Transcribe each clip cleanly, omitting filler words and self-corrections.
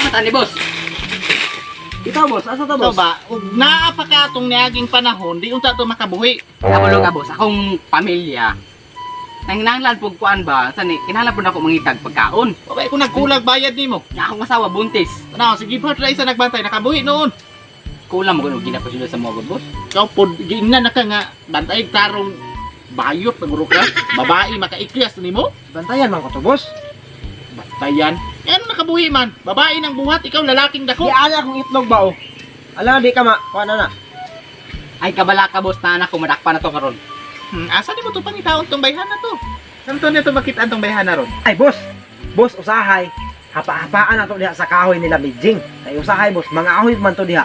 Mata ni boss. Ikaw boss, asa to Ito boss? ba, ug naa pa ka atong niaging panahon, di unta to makabuhi. Kabalo ka boss, akong pamilya. Nanginahanglan pug kuan ba? Sani kinahanglan pud ako mangitag pagkaon. Okay, kung nagkulag bayad nimo. Nya akong asawa buntis. Tanaw, sige birth ra isa nagbantay nakabuhi noon. Kulang mo kuno gina pa sila sa mga boss. Ikaw pod giingnan na ka nga bantay tarong bayot na ka. Babae makaikyas nimo. Bantayan man ko to boss. Bantayan. Eh, ano nakabuhi man? Babae ng buhat, ikaw lalaking dako. Di ana akong itlog ba oh. Ala di ka ma, kuha na na. Ay kabala ka boss na anak ko madakpa na to karon. Asa nimo to pangitaon tong bayhana to? Saan to nito makita tong bayhana ron? Ay boss, boss usahay. Hapa-hapaan na to diha sa kahoy nila Mijing. Ay usahay boss, mga ahoy man to diha.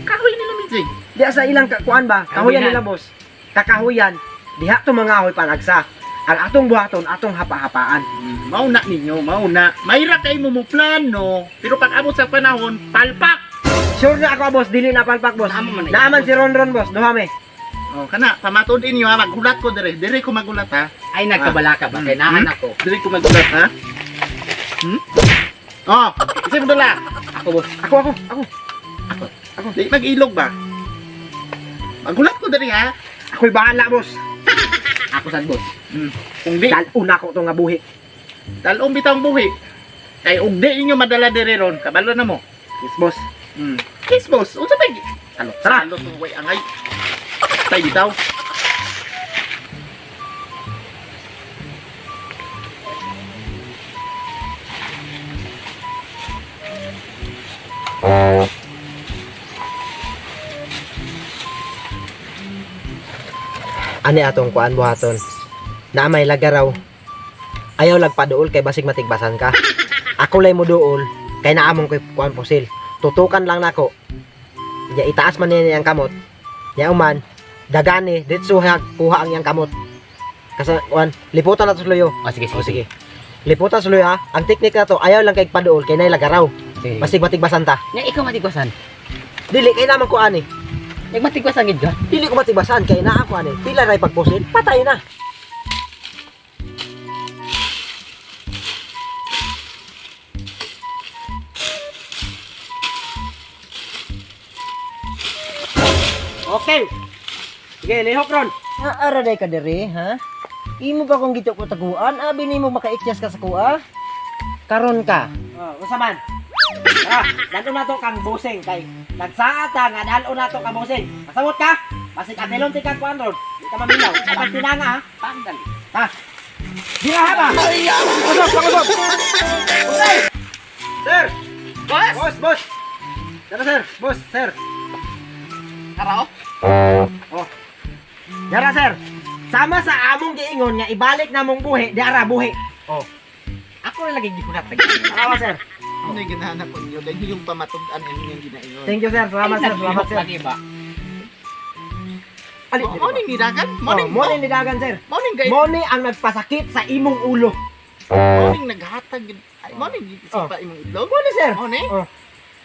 Kahoy nila Mijing. Diha sa ilang kuan ba? Kahoyan Kahoyan. nila boss. Kakahoyan. Diha to mga ahoy panagsa. Ang atong buhaton, atong hapa-hapaan. Mauna ninyo, mauna. Mayra kay mo mo plano, pero pag abot sa panahon, palpak. Sure na ako boss, dili na palpak boss. Tama man na Naaman si Ronron boss, duha me. Oh, kana pamatud inyo ha, maghulat ko dire. Dire ko magulat ha. Ay nagkabala ka ba kay naan ako. Dire ko magulat ha. Hmm? Oh, isip mo dala. Ako boss. Ako ako ako. Ako. Di mag-ilog ba? Magulat ko dire ha. Ako'y bahala boss. Ako sad boss. Kung di, Dal-una ko to nga buhi. dalong bitang buhi. Kay og di inyo madala dire ron, kabalo na mo. Yes boss. Yes, boss. Unsa pa? Alo, Tara. Alo, way angay. Tay bitaw. Ani atong kuan buhaton. Na may lagaraw. Ayaw lagpaduol kay basig matigbasan ka. Ako lay mo duol kay naamong koy kuan pusil. Tutukan lang nako. Ya itaas man niya ang kamot. Ya uman dagani ditso hag kuha ang iyang kamot. Kasi kuan liputan na to sa luyo. Oh, sige, sige. O sige. Liputan sa luyo ha. Ang teknik na to ayaw lang kay paduol kay nay lagaraw. Sige. Basig matigbasan ta. Nya ikaw matigwasan. Dili kay naman ko ani. Nya matigwasan gid ka. Dili ko matigbasan kay naa ko ani. Pila ray pagpusil patay na. Okay. Sige, lihok ron. Nga ara day ka diri, ha? Imo ba kung gito ko taguan? Abi nimo makaikyas ka sa kuha? Karon ka. Oh, unsa man? Tara, dalo na to kang busing kay nagsaat ta nga dalo na to kang busing. Pasabot ka? Basig atilon ti kang kuan ron. Di ka maminaw. Kapag tinanga ha. Pangdali. Ha. Dira ha ba? Pangusop, pangusop. Sir! Boss! Boss, boss! Tara sir, boss, sir. Tara oh. Dara sir. Sama sa among giingon nga ibalik na mong buhi, di ara buhi. Oh. Ako na lagi gihulat. Tara sir. Ano yung ginahanap ko ninyo? Dahil yung pamatugan ninyo yung ginaingon. Thank you sir. Salamat sir. Salamat sir. Lagi ba? Ali, Oh, morning nidagan? Morning, Morning, oh, morning nidagan sir. Morning gay. Moni ang nagpasakit sa imong ulo. Morning naghatag. Ay, morning Oh. sipa imong itlog. Moni sir. Morning. Oh.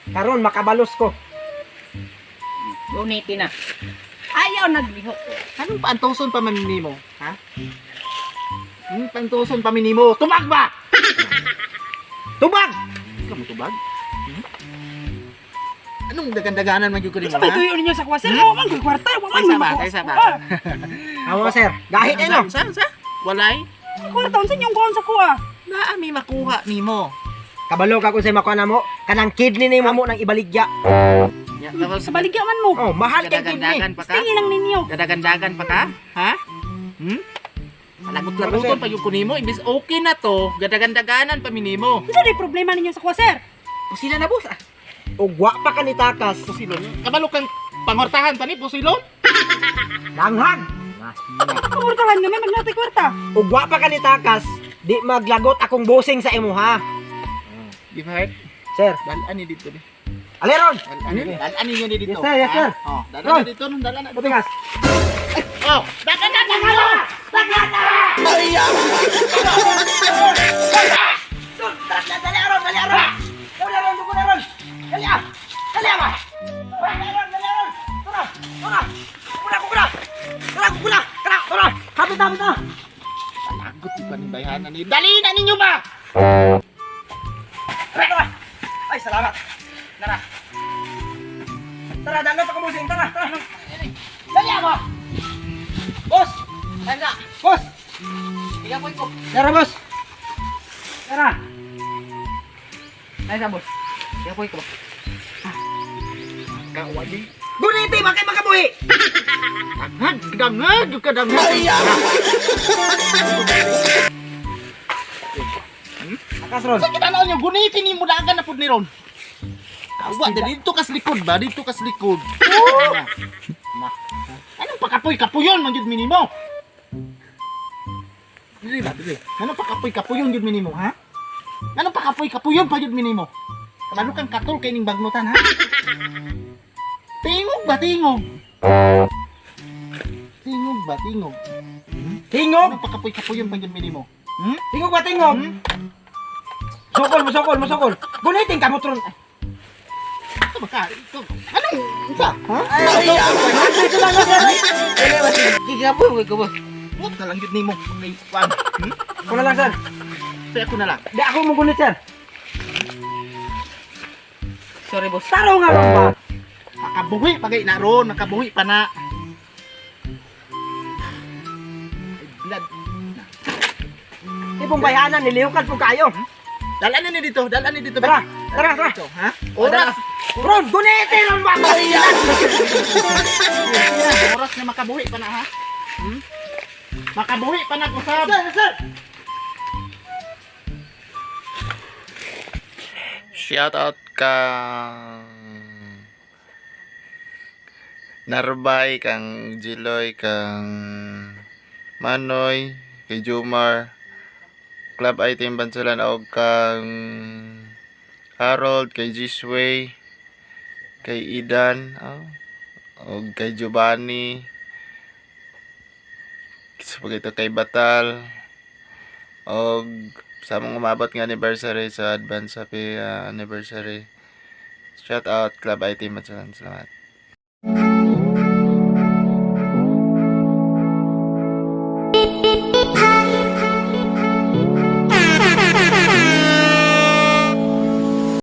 Karon makabalos ko. Unity na. Ayaw naglihok. Anong paantuson pa man nimo? Ha? Pantuson pa minimo. Tubag ba? Tubag! Ikaw mo tubag? Hmm? Anong dagandaganan man gyud ko nimo? Sa may tuyo ninyo sa kuha, sir. Wa man ko'y kwarta. Wa man Kaysa ko'y ba? makuha. Kaysa ba? Amo sir. Gahit eh no. Sa sa? Walay? Kwarta, unsa inyong kuha sa kuha? Naa mi makuha nimo. Kabalo ka kung sa makuha na mo. Kanang kidney ni mo nang ibaligya. Ya, tapos Sa baligya man mo. Oh, mahal kay kidney. Dadagandagan pa ka? Tingin lang ninyo. Dadagandagan pa ka? Ha? Hmm? Lagot-lagoton pa yung kunimo. Imbis okay na to, gadagandaganan pa minimo. Unsa day problema ninyo sa kuha, sir? Pusila na boss ah. Ug wa pa ka nitakas. Pusilon. Kabalo kang pangortahan pa ni pusilon. Langhag. Kwartahan naman magnatay kwarta. Ug wa pa ka nitakas, di maglagot akong busing sa imo ha. Give heart. Sir, Dalaan ni dito ni. aleron. Dalaan ninyo ni dito. Yes, sir. Yes, sir. Ha? Oh, dalaan ni dito, dalaan na. Patigas. Oh, dagan na, dagan na. Basta, basta. Palagot pa ni bayhanan ni. Dali na ninyo ba? Tara. Ay, salamat. Tara. Tara, dalo pa kumusing. Tara, tara. Dali ako. Boss! Tanda. Boss! Ikapoy ko. Tara, boss! Tara! Ay sa boss. Ikapoy ko ba? Kawali. Guniti, bakit makabuhi? Dangag, kadangag. Akas ron. Sa kita na niyo gunitin nimo dagan na pud ni ron. Kawa dito kas likod ba? Dito kas likod. Na. Na. Anong pakapoy kapuyon man jud minimo? Dili ba dili? Anong pakapoy kapuyon jud minimo ha? Anong pakapoy kapuyon pa jud minimo? Kabalo kang katol kay ning bagnutan ha? Tingog ba tingog? Tingog ba tingog? Tingog! Anong pakapoy kapuyon pa jud minimo? Hmm? Tingog ba tingog? Sokol, musokol, musokol. Gunitin ka mo, tron. Ito ba ka? Ito. Anong? Isa? Ha? Ay, ay, ay, Ikapoy ko boss. Huwag na lang yun nimo. Kay Juan. Hmm? Ako na lang, sir. Kaya ako na lang. Di ako mo gunit, sir. Sorry boss. Taro nga ron ba? Makabuhi pa kay na ron. Makabuhi pa na. Ay, blood. Ipong bayhanan, nilihukad po kayo. Dalaan na ni dito. Dalaan ni dito. Tara, tara, tara. Dito, ha? Oras. Ron, gunitin ron ba? Oras na makabuhi pa na, ha? Hmm? Makabuhi pa na usab. Sir, sir. Shout out kang Narbay, kang Jiloy, kang Manoy, kay Jumar, Club Item Bansulan og kang Harold, kay Jisway, kay Idan, oh, og kay Giovanni, sa ito kay Batal, og sa among umabot nga anniversary sa advance happy anniversary. Shout out Club IT Matsalan. Salamat.